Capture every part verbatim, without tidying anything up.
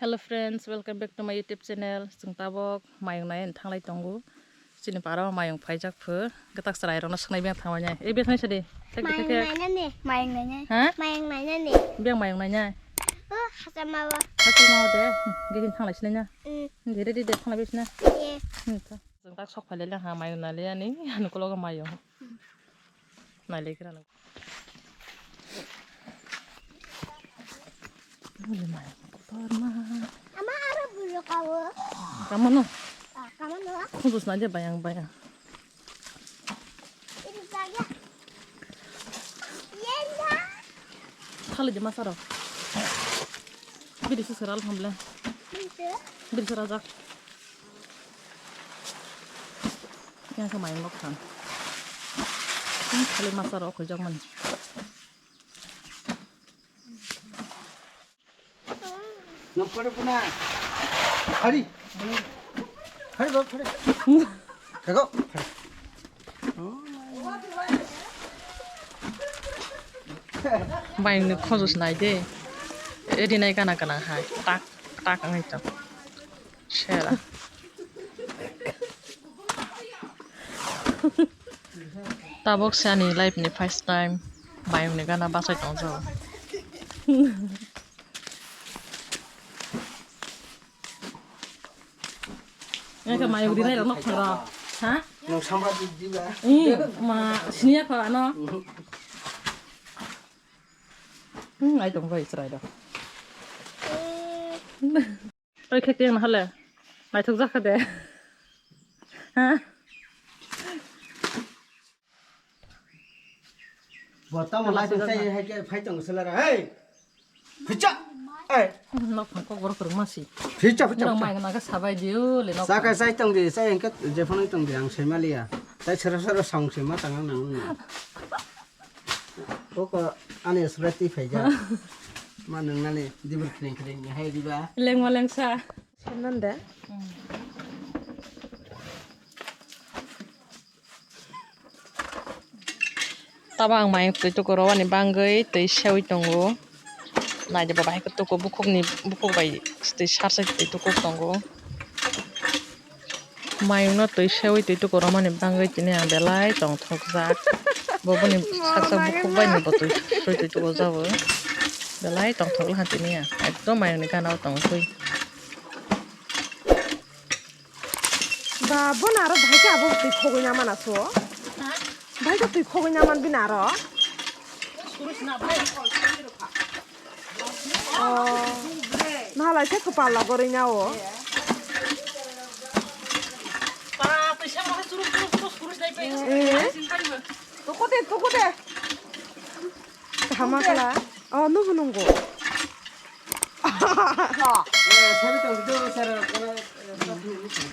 Hello friends, welcome back to my YouTube channel. Chwng tabok mayung nai thanglai tongo. Chini para o mayung phaijak pho. Gatak chwrai rokno swngnai biyang thangmani. Ei biyang thangsa di. Thek di, thek, thek. Mayung nainani. Mayung nainani. Ha? Mayung nainani. Biyang mayung nainai. Oh, hachal mao. Hachal mao de. Gihim thanglai sinai na. Mm. Giri di de thanglai bisna. Ye. Hmm, to. Chwng tak sok phailai lang ha mayung nailai ani. Ani kologo mayung. Nailai kira nang. Muli mai kotorma. Ama aro bulo kawo. Kamono. Ah, kamono. Khunju sna je bayang bayang. Ini saja. Yenda. Thali je masaro. Bidi sisara alhamdulillah. Bidi. Bidi sara jak. Yang khe mayung nok khan. Ini khali masaro khojak mani. Nang pore puna. Hari. Hari bab hari. Kago. Hari. Bai ni khojos nai de. Edi nai kana kana hai. Tak tak ngai to. Sera. Tabok se ani life ni first time mayung ni gana bachai tong jago. Eka mayung rinai rok nok thang rok. Ha? Nung samra di diba? Ih, ma sini apa ano? Hmm, ai tong bai chrai do. Oi, khe keng hale. Naithok jakha de. Ha? Bo tamo lai tong sai hai ke phai tong selara. Hey! Phicha! Hey! Nok phang kok borok kwrwng masi. Phicha, phicha, Nang phicha. Mai naga sabai diu le nok Sa phang. Kai sai tong di, sai engke je phone tong di ang sai maliya. Tai sero sero song se ma tang ang nang. Koko ani sura ti phai ja. Ma nang nani dibur kring kring ni hai diba. Lengma lengsa. Senan de. Tabo ang mai twi tuku rwani bangwi twi sewi tongo. Naidi bo bahai khe tuku bukhukni, bukhuk bai twi sarsai twi tuku tongo. Mayungno twi sewi twi tuku romani bagwi tini ang belai tongthokjak. Bo boni saksa bukhuk bai ni bo twi sewi twi tuku jabo. Belai tongthok laha tini ang. Ekdom mayungni gana o tongwi. Ba, bono aro bahai khe abo twi khogwi na mana so? Bahai khe twi khogwi na man bini aro? Oh. Nahalai khe kwpal logorwi na o. Eh. Tuku de, tuku de. Kaham kla. Oh, nubu nungo.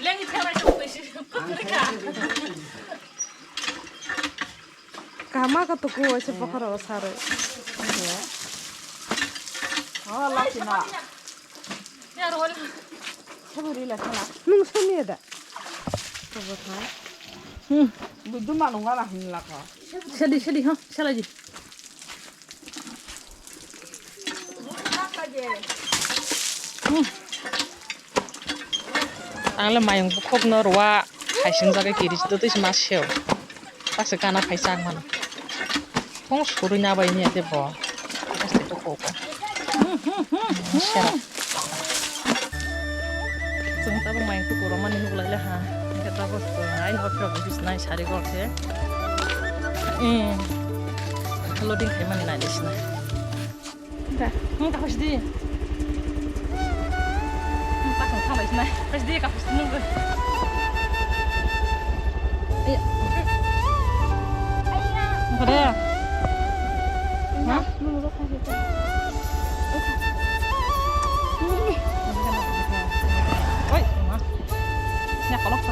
Lengni phebai tong twi si. Kaham ka tuku waisa bokhoro sarwi. Oh, laki na. Saburi la khala. Nung sami da. Tobo thai. Hmm. Budu manung ala hin la kha. Sedi, sedi, ha, selaji. Hmm. Ang le mayung bukhuk no rwa, hai singjak kiri si, twi si ma seo. Taksa gana phai chak mano. Hong surui na bai ni ate bo. Plastic ko ko ko. Sera. Chwng tabuk mai tu koro mani nuk lai le ha. Hingke tabuk chwng ai nok rok bis nai sari gor se. Eh. Loading khai mani nai le sinai. Da. Hmm, kaphai sidi. Hmm, pasang thanglai sinai. Kaphai sidi, kaphai sidi nungwi. Iya. Apa dia? Ha? Oi, ma. Nya kolok sa.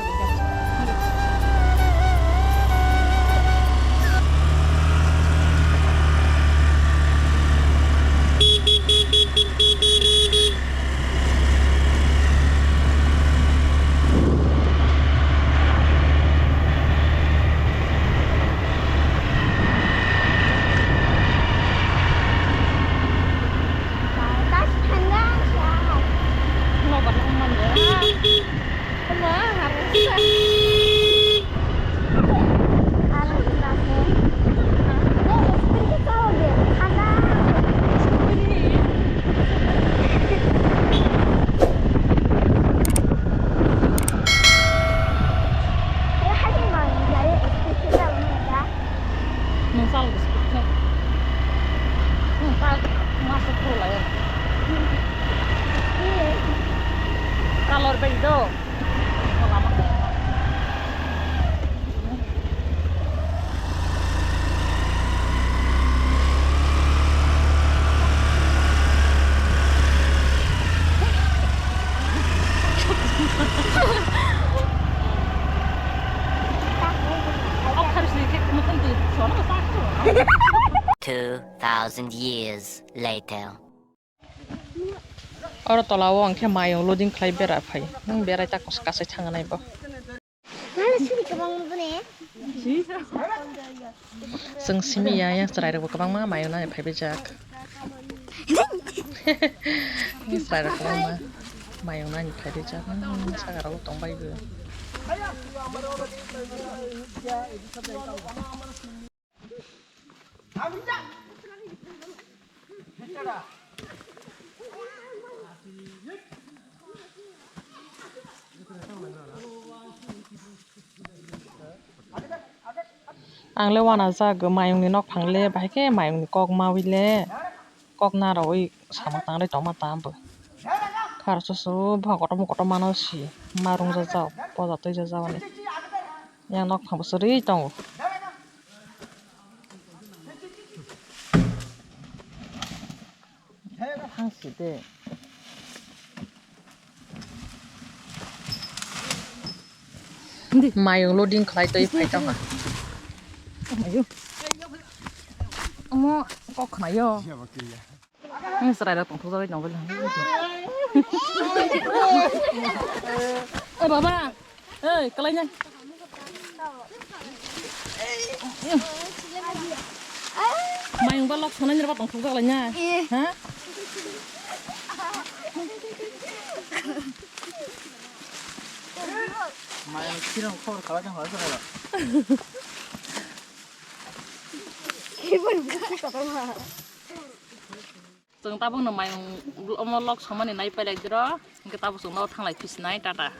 Color bai do. Two thousand years later. Oro tola o hwnkhe mayung loading khlai bera phai. Nwng berai ta kos kasai thang nai bo. Chwng simi ya, yang chwrai rok bo kwbangma mayung nani phai bijak. Yang chwrai rok kwbangma mayung nani phai bijak. Hmm, saka rok tong bai bo. Ang le uanajak mayung ni nokphang le, bahai khe mayung ni kok maui le, kok naraui samung tangwi tongma tamo bo. Khar susu bo kotorma kotorma no si ma rung jajak, poja twi jajak ani. Yang nokphang bo chwrwi tongo. Thang si de. Mayung loading khlai twi phai tongkha. Omo kok khnayo. Ang chwrai rok tongthok jagwi tongbaili. Oi baba, oi kalai nai. Mayung ba lok sonai ni ba tongthok jaglai nai. Ha? Mayung khirang khobor kala jang hoi chwrai rok. Chwng tabukno mayung omo lok somani nai pailai diro, hwnkhe tabuk chwngno thanglai phisinai, tata.